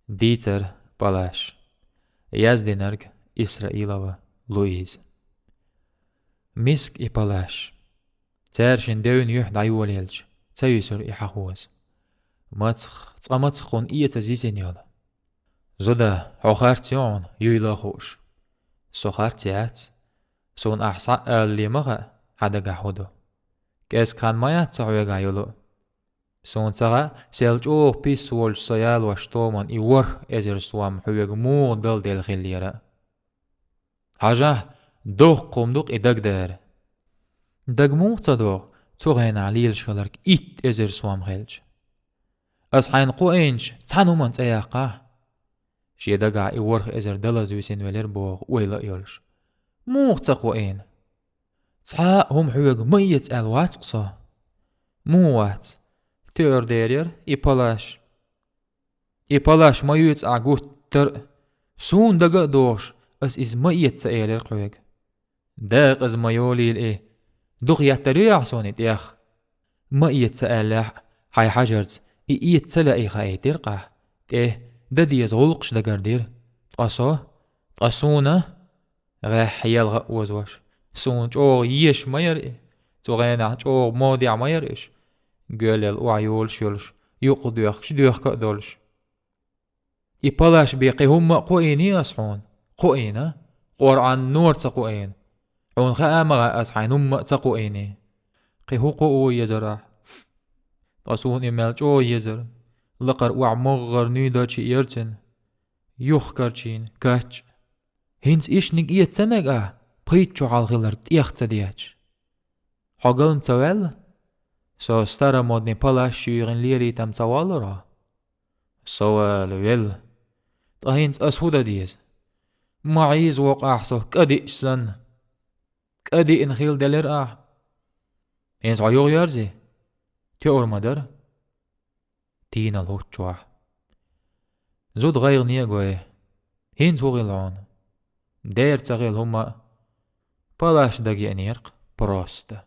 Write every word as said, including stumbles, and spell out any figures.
Дийцар палаш. Яздинарг Исраилова Луиза. Миска и палаш. Цара шин девна юьхь дӀайолаелча, ца юьсура и хьахоза. Мацах, цкъа мацах хьуна эца йисина йола. Зуда, хьо харц ю хьуна, юйла а хууш. Со харц яц. Суна ахь схьа а алале ма хаьа, хьан дагахь хӀун ду. КӀезиг хан ма яц со хьоьгахь йолу. Суна ца хаьа, сел чӀогӀа писса волчу со ялош томан и ворхӀ эзар сом хьоьга муха дала делла хиллера. Хьажахь, доккха хӀума ду-кх и дагадара. Дага муха ца догӀу, цу гӀенахь лелаш хиларг итт эзар сом хилча? Ас хьайна кхоийначу цхьана хӀуманна цӀе яккхахь? Шен дагахь и ворхӀ эзар далаза висина велира боху ойла а йолуш. Муха ца кхоийна? Цхьа а хӀума хьоьга ма эца аьлла вац-кх со. Муха вац? Тоьар дер яра и палаш. И палаш ма юьйцу ахь гуттар а. Суна дага а догӀуш, ас иза ма эца ца элира хьоьга. Декъаза ма йолийла и. Дукха еттар ю ахь суна и тӀех? Ма эца ца аьллехь а, хьайн хьажарца и эца ца лаьий хаийтира-кх ахь. ТӀе, дан деза гӀуллакхаш дагардира. Ткъа со? Ткъа суна? ГӀеххьа, елха а озош. Суна чӀогӀа езаш ма яра и. Цу гӀенахь чӀогӀа модехь ма яра уьш. Гоьллел охьайолуш йолуш, юкъадоьхкуш, доьхка а долуш. И палаш бен кхин хӀумма а кхоийний ас хьуна? Кхоийна. Къуръан нора ца кхоийна. Хьуна хаа ма хаьа ас хьайна хӀумма а ца кхоийний. Кхин хӀун кхоо езара ахь? Ткъа суна и мел чӀогӀа езара. Лакхара охьа могӀара нуьйдачи яра цуьнан. Юххарчийн, кач. ХӀинца ишниг эца ца мега ахь, пхийтта шо хьалха хилларг тӀех ца детташ? Хьо галма ца ваьлла? Со старомодный палаш юьйхина лелийта-м ца воллура хьо? Со вала велла. Ткъа хӀинца ас хӀун дан деза? Ма Ӏийза воккху ахь со, кӀа диъча санна. КӀа диъна хилла делира ахь. ХӀинца хьо юха йоьрзий? Тоьар ма дара. Тийналла хӀуттучохь. Зуда гӀайгӀане а гой. ХӀинца хӀун хилла хьуна? Дера ца хилла хӀумма а. Палаш дага еанера-кх просто.